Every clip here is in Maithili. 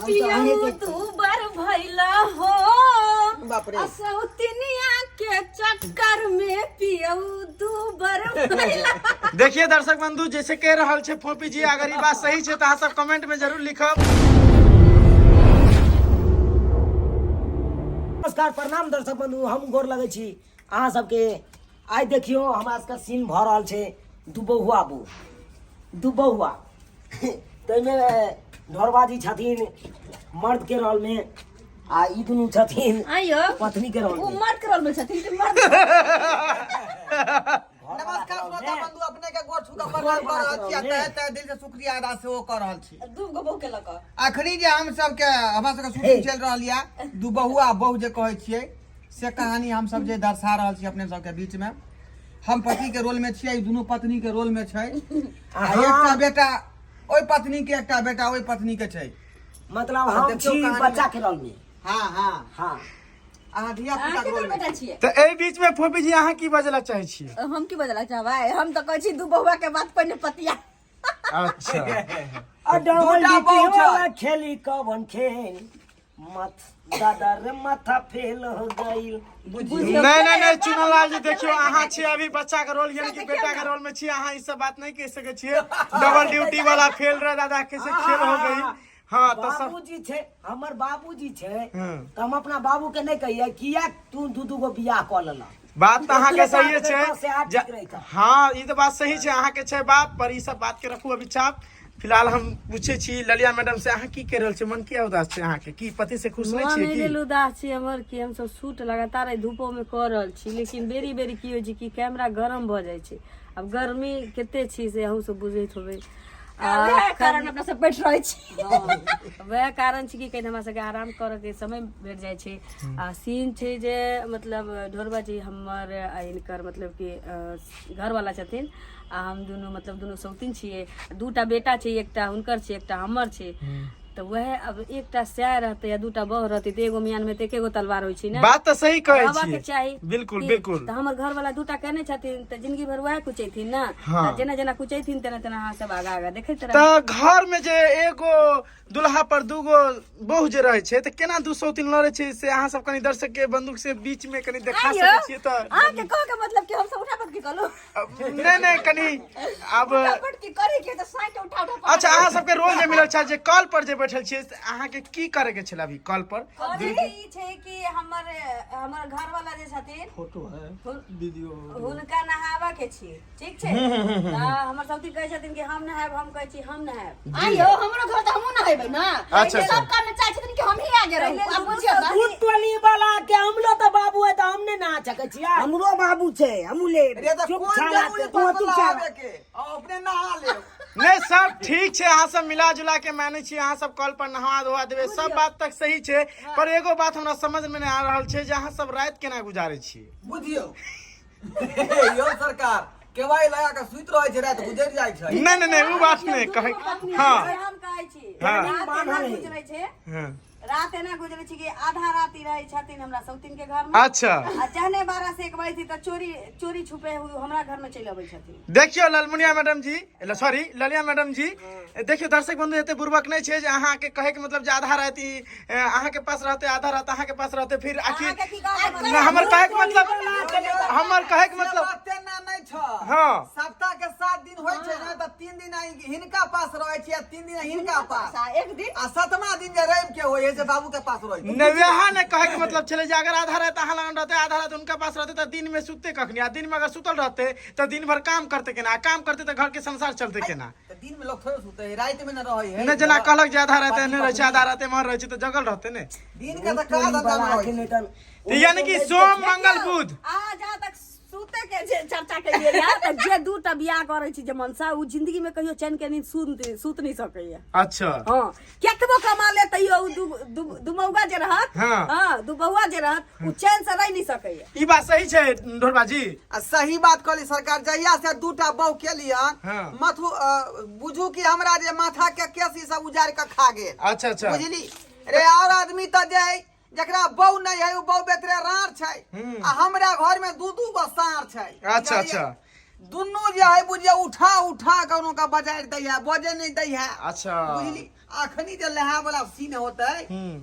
पियऊ दू बार भइला हो। बाप रे। असौतनिया के चक्कर में पियऊ दू बार भइला। देखिए दर्शक बंधु, जैसे कह रहल छै फोपी जी, अगर ई बात सही छै तऽ अहाँ सब कमेंट में जरूर लिखब। नमस्कार, प्रणाम दर्शक बंधु, हम गोर लगै छी अहाँ सबके। आइ देखियौ हमरा सबके सीन भऽ रहल छै दुबहुआ बू दुबहुआ, ताहिमे ढोरबा जी छथिन मर्द के रोल में आ ई दुनू छथिन आइयो पत्नी के रोल ओ में। मर्द के रोल में छथिन कि मर्द? नमस्कार श्रोता बंधु, अपने के गोर छू के प्रणाम कर रहल छी आ तहे तहे दिल से शुक्रिया अदा सेहो कर रहल छी। दू गो बहू के लऽ कऽ अखनी जे हम सबके हमरा सबके शूटिंग चलि रहल या दू बहुआ बहु जे कहै छियै से कहानी हम सब जे दर्शा रहल छी अपने सबके बीच में। हम पति के रोल में छियै, ई दुनू पत्नी के रोल में छै आ एकटा बेटा ओहि पत्नी के, एकटा बेटा ओहि पत्नी के छै। मतलब हम देखियौ छी कहानी। बच्चा के रोल में। हाँ हाँ। हाँ, अहाँ धिया पुता अहाँ के रोल केकर में बेटा छियै? तऽ एहि बीच में फोपी जी अहाँ की बजला चाहै छियै? हम की बदला चाहबै? हम तऽ कहै छी दू बहुआ के बात पहिने पतिया। अच्छा। आ डबल दूटा ड्यूटी बहु छै। वाला खेली कवन खेल मत दादा रे, माथा फेल हो गइल। बुझियौ। नहीं नहीं नहीं चुनलाल जी, देखियो अहाँ छियै अभी बच्चा के रोल यानी कि बेटा के रोल में छियै, अहाँ ई सब बात नहीं कह सकै छियै। डबल ड्यूटी वाला फेल रहे दादा, कैसे खेल हो गई। हाँ तऽ सब बाबूजी छै, हमर बाबूजी छै। हम्म। तऽ हम अपना बाबू के नहीं कहिए किया तू दू दू गो बियाह कऽ लेलक। बात तऽ अहाँके सहिए से छै। आठ ठीक रहितै। हाँ, ई तऽ बात सही छै, अहाँके छै बाप पर। ई सब बात के रखू अभी चाप। फिलहाल हम पूछे छी ललिया मैडम से, अहाँ की कहि रहल छी? मन किया उदास छै अहाँके? की पति से खुश नहीं मन छियै एहि की? लेल उदास छी हमर कि हमसब शूट लगातार एहि धूपो में कऽ रहल छी, लेकिन बेरी बेरी की होइ छै कि कैमरा गरम भऽ जाइ छै। आब गर्मी कते छी से अहूँ सब बुझैत होबै। आ वएह कारण अपना सब बैठ रहै छी। हँ, वएह कारण छै कि कनि हमरा सबके आराम करऽ के समय भेट जाइ छै। आ सीन छै जे मतलब ढोरबा जी हमर आ हिनकर मतलब कि घरवाला छथिन आ हम दुनू मतलब दुनू सौतीन छियै। दूटा बेटा छै, एकटा हुनकर छै, एकटा हमर छै। तऽ वएह अब एकटा सैह रहतै आ दूटा बहू रहतै तऽ एगो मियान में तऽ एकेगो तलवार होइ छै ने। बात तऽ सही कहै रहबाक छियै। चाही। बिल्कुल। कि बिल्कुल। तऽ हमर घरवाला दूटा केने छथिन तऽ जिंदगी भर वएह कुचैथिन ने। हाँ। तऽ जेना जेना कुचैथिन तेना तेना अहाँ सब आगा आगा देखैत रहब। तऽ घर में जे एगो दुल्हा पर दूगो बहु जे रहै छै तऽ केना दू सौ तीन लड़ै छै से अहाँ सब कनि दर्शक के बंदूक से बीच में कनि देखा आइयो, सकै छियै तऽ? अहाँके कहऽ के मतलब कि हमसब उठा पटकी कलू? नहीं नहीं, कनि आब उठा पटकी करे के तऽ साइट उठा उठा पकड़। अच्छा, अहाँ सबके रोल जे मिलल छै जे कॉल पर जे बैठल छियै से अहाँके की करे के छलै अभी कॉल पर? करे के ई छै कि हमर हमर घरवाला जे छथिन फोटो है वीडियो, हुनका नहाबऽ के छी, ठीक छै? तऽ हमर सौती कहै छथिन कि हम नहायब, हम कहै छी हम नहायब। आइयो हमरो घर तऽ हमहूँ नहेबै ने। अच्छा, अच्छा। सब काम में चाहै छथिन कि हमही आगे रहू। आब बुझियौ तऽ। दू टोली वाला के हमलो तऽ बाबू है तऽ हम नहि नहा सकै छियै। हमरो बाबू छै, हमहूँ ले रे तऽ चुप कोन छाला जरूरी तू पर चुप छाला। नहाबे के? आ अपने नहा लेब। नहीं, सब ठीक छै, अहाँ सब मिला जुला के मानै छी, अहाँ सब कल पर नहा धोआ देबै, सब बात तक सही छै, पर एगो बात हमरा समझ में नहीं आ रहल छै जे अहाँ सब राति केना गुजारै छियै? बुझियौ यौ सरकार, केवाई लगा के सुति रहै छै, राति गुजरि जाइ छै। नहीं नहीं नहीं, उ बात नहीं कहै। हाँ। हम कहै छी हाँ। रात एना गुजरै छै। हाँ। रात एना गुजरै छै कि आधा राति रहै छथिन हमरा सौतीन के घर में। अच्छा। आ जहने 12 से 1 बजे छै तऽ चोरी चोरी छुपे हुए हमरा घर में चलि अबै छथिन। देखियौ ललमुनिया मैडम जी, सॉरी ललिया मैडम जी, देखियौ दर्शक बंधु एते बुर्बक नहीं छै जे अहाँके कहै के मतलब जे आधा राति अहाँके पास रहते, आधा रात अहाँके पास रहते, फिर आखिर अहाँके की कहै के मतलब? ना, हमर कहै के मतलब, हमर कहै के से मतलब बात तेना नहि छ। हाँ। सप्ताह के 7 दिन होइ छै ने, तऽ 3 दिन आई हिनका पास रहै छै आ 3 दिन हिनका पास। आ एक दिन आ 7वां दिन जे रवि के होइ है से बाबू के पास रहै छै। नहि, वएह ने कहै के मतलब छलै जे अगर आधा राति अहाँ लगन रहते, आधा राति हुनका पास रहते तऽ दिन में सुतते कखनी? आ दिन में अगर सुतल रहते तऽ दिन भर काम करते केना? आ काम करते तऽ घर के संसार चलते केना? तऽ दिन में लोग थोड़े सुते है, राति में न रहै है। नहि, जेना कहलक जे आधा राति एहने रहै छै, आधा राति एम्हर रहै छै तऽ जगल रहते ने। दिन के तऽ काज धंधा में रहै छै। तऽ यानी कि सोम मंगल बुध। आ जहाँ तक सुते के जे चर्चा केलियै या तऽ जे दूटा बियाह करै छै जे मनसा उ जिंदगी में कहियो चैन के नींद सुत नहीं सकैया। अच्छा। हाँ, केतबो कमा ले तैयो उ दू दू दुमौगा जे रहत, हाँ। हाँ, दुबौआ जे रहत उ चैन से रह नहीं सकैया। ई बात सही छै ढोरबा जी? आ सही बात कहली सरकार, जहिया से दूटा बहु केलियन, हाँ। मथु बुझू कि हमरा जे माथा के केस ई सब उजाड़ के खा गेल। अच्छा अच्छा। बुझली रे, और आदमी तऽ जे है जकरा बहु नहीं है उ बहु बेतरे रार छै आ हमरा घर में दू दू गो साँड़ छै। अच्छा, अच्छा। दुनू जे है बुझिए उठा उठा के उनका बजारि दै है, बजे नहीं दै है। अच्छा। बुझली? अखनी जे लहा वाला सीन होतै, हम्म।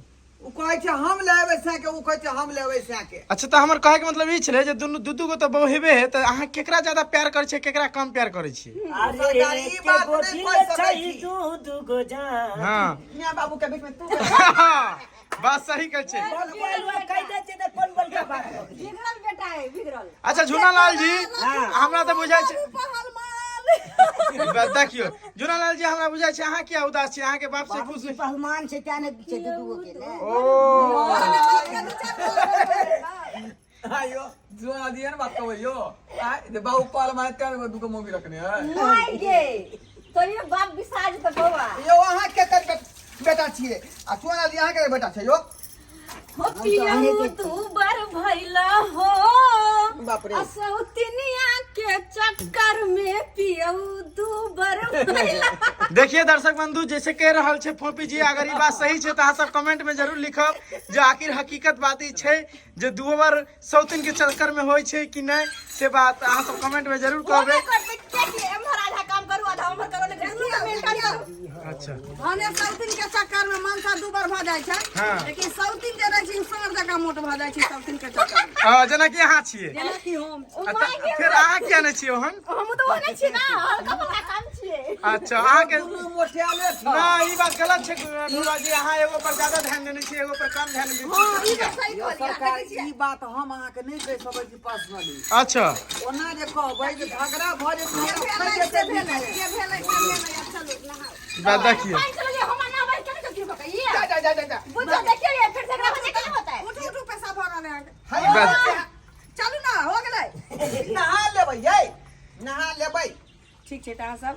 उ कहै छै हम लेबै सै के, उ कहै छै हम लेबै सै के। अच्छा, तऽ हमर कहै के मतलब ई छलै जे दुनू दू दू गो तऽ बहु हेबे है, तऽ अहाँ केकरा ज्यादा प्यार करै छियै, केकरा कम प्यार करै छियै? अरे सरकार ई एके बात गो नहि दिल कहि सकै छै छी। दू दू गो जान। हँ, मियां बाबू के बीच में तू बात सही कहै छै। बलुआ कहि दै छै तऽ कोन बलका बात भऽ गेलै? बिगड़ल बेटा है, बिगड़ल। अच्छा झूनालाल जी, हाँ। हमरा तऽ बुझाइ छै पहलवान। देखियौ झूनालाल जी, हमरा बुझाइ छै अहाँ किया उदास छी, अहाँके बाप से खुश नहि? पहलवान छै तें ने छै दू दूगो के ने। ओ आयो जो आदि है ना बात कहबै यो आय जे बाबू पाल मारे तें दुगो मौगी रखने है। माय गे, तो ये बाप बिसार जेतौ बौआ। यौ, अहाँ के बेटा छियै आ चुना जी अहाँ के बेटा छै यौ? हो पियऊ तू बर भैला हो। बाप रे। असौतनिया के चक्कर में पियऊ दू बर भैला। देखिए दर्शक बंधु, जैसे कह रहल छै फोपी जी, अगर ई बात सही छै तऽ अहाँ सब कमेंट में जरूर लिखब जे आखिर हकीकत बात ई छै जे दुओ बार सौतिन के चक्कर में होइ छै कि नहि, से बात अहाँ सब कमेंट में जरूर कहबै। होबे करतै, कियाकि एम्हर आधा काम करू, आधा उम्हर करू, लेकिन दुनू के मेंटेन करू। अच्छा। भने सौतिन के चक्कर में मनसा दू बार भऽ जाइ छै, लेकिन सौतिन जे रहै छै साँढ़ जकाँ मोट भऽ जाइ छै सौतिन के चक्कर में। जेनाकि अहाँ छियै। जेनाकि हम। आ तऽ फेर अहाँ किया नहि छियै ओहन? हमहूँ तऽ ओहने छियै ने, हल्का फुल्का काम छियै। अच्छा, अहाँके दुनू मोटियाले छ। ना, ई बात गलत छै ढोला जी, अहाँ एगो पर ज्यादा ध्यान देने छियै, एगो पर कम ध्यान दै छियै। हँ, ई बात सही यौ कहलियै। सरकार, ई बात हम अहाँके नहि कहि सकै छी पर्सनली। अच्छा। ओना जे कहबै जे झगड़ा भऽ जेतै, जे हमरा भेलै फटि से जेतै भेलै, बीचमे। जे भेलै से भेलै, आब चलू नहाउ। बात देखियौ। पानि चलो जे हमरा नहाबै केना चलती भकैया। जा जा जा जा जा। बुझो देखियौ ये फिर झगड़ा हो जाए, केना होता है? उठू उठू, पैसा भऽ रहल है अहाँके। हे, बात- चलू ना, हो गेलै। नहा लेबै यै, नहा लेबै। ठीक छै, तऽ अहाँ सब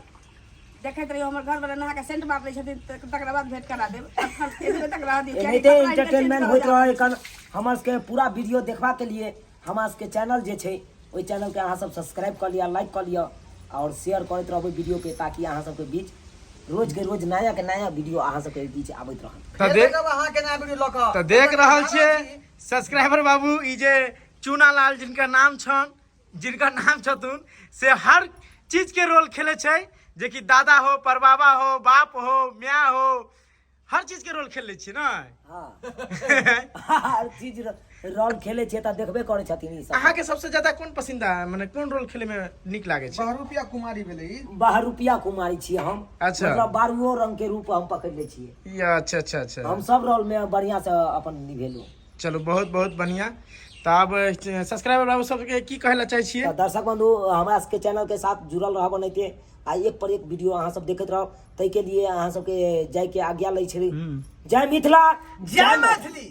देखैत रहियौ, हमर घरवला नहा कऽ सेंट मार लै छथिन तऽ तकरा बाद भेंट करा देब। अखन एतबे तक रहऽ दियौ, कियाकि एनाहिते कपड़ा हिनकर एंटरटेनमेंट चेंज होइत करऽ रहै। एखन हमर सबके पूरा वीडियो देखबाक के लिए हमरा सबके चैनल जे छै, ओहि चैनल के अहाँ सब सब्सक्राइब कऽ लिअ, लाइक कऽ लिअ आओर शेयर करैत रहबै वीडियो के, ताकि अहाँ सबके बीच रोज के रोज नया के नया वीडियो अहाँ सबके बीच आबैत रहत। तऽ फेर देख देखब अहाँके नया वीडियो लऽ कऽ। तऽ देख रहल छियै सब्सक्राइबर बाबू, ई जे चूना लाल जिनकर नाम छन, जिनकर नाम छथुन, से हर चीज के रोल खेले छै, जे कि दादा हो, परबाबा हो, बाप हो, म्या हो, हर चीज के रोल खेल लै छियै ने? हाँ, हर चीज रोल खेले छियै तऽ देखबे करै छथिन ई सब। अहाँके सबसे ज्यादा कोन पसंदीदा, माने कोन रोल खेले में नीक लागै छै? बहरूपिया कुमारी भेलै ई। बहरूपिया कुमारी छियै हम। अच्छा। मतलब बारुओ रंग के रूप हम पकड़ लै छियै। या, अच्छा अच्छा अच्छा। हम सब रोल में बढ़िया से अपन निभेलहुँ। चलू, बहुत बहुत बढ़िया। तऽ आब सब्सक्राइबर बाबू सबके की कहै लए चाहै छियै? तऽ दर्शक बंधु, हमरा सबके चैनल के साथ जुड़ल रहब एनाहिते आ एक पर एक वीडियो अहाँ सब देखैत रहब, ताहिके लिए अहाँ सबके जायके आज्ञा लै छी। जय मिथिला, जय मैथिली।